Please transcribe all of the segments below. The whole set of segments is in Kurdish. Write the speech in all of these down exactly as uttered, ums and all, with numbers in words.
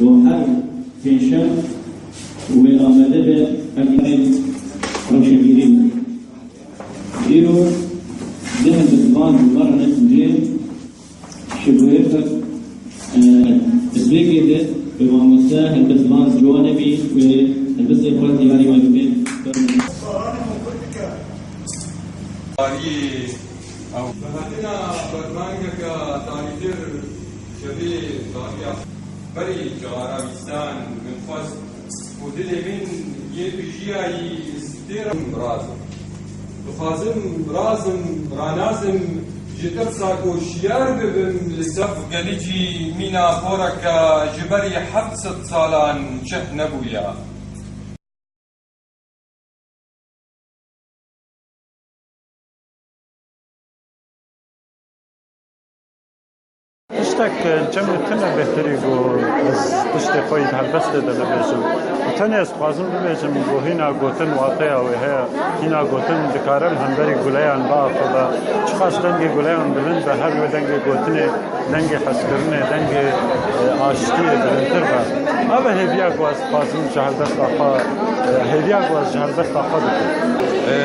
Bo her pênşem wê amade be ev rewşenbîrî be. Îro deh helbestvan ji me re netin cê, ji bo yek, e, destpêkê de bi mamoste helbestvan ciwanê bî wê helbestê xwe diyarî me bibê. Tarî ew. Bi hatina berbangeke tarîtir şevê tarîya berî cara bîstan min xwest ku dilê min yê bijiyayî stêr razim. Dixwazim razim, ranazim, ji tirsa ku şiyar bibim li ser. Gelî jî mîna poreke ji berî heft sed salan çeh nebûye. Tiştek çemê tune bêhtirî ku ez tiştê xwe yî di helbestê de bibêjim. Û tenê ez dixwazim bibêjim ku hîna gotin wateya wê heye, hîna gotin dikare li hemberî guleyan biaxive. Çiqas dengê guleyan bilind be, her wê dengê gotinê, dengê hezkirinê, dengê, e, aştiyê bilindtir be. Ev e hêviya ku ez dixwazim ji helbesta xwe, e, hêviya ku ez ji helbesta xwe dikim. E,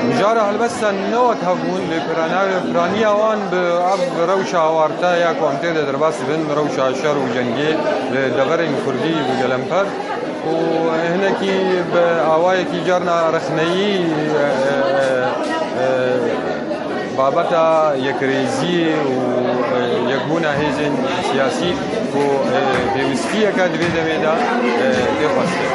mijara helbestan ne wek hev bûn, lê piranavê, piraniya wan bi ev rewşa awarte ya ku em tê de derbas dibin, rewşa şer û cengê li deverên kurdî bi gelemper û hinekî bi awayekî carna rexneyî, e, e, e, babeta yekrêziyê û, e, yekbûna hêzên siyasî ku, e, pêwistiyeke di vê demê de, e, tê xwestin.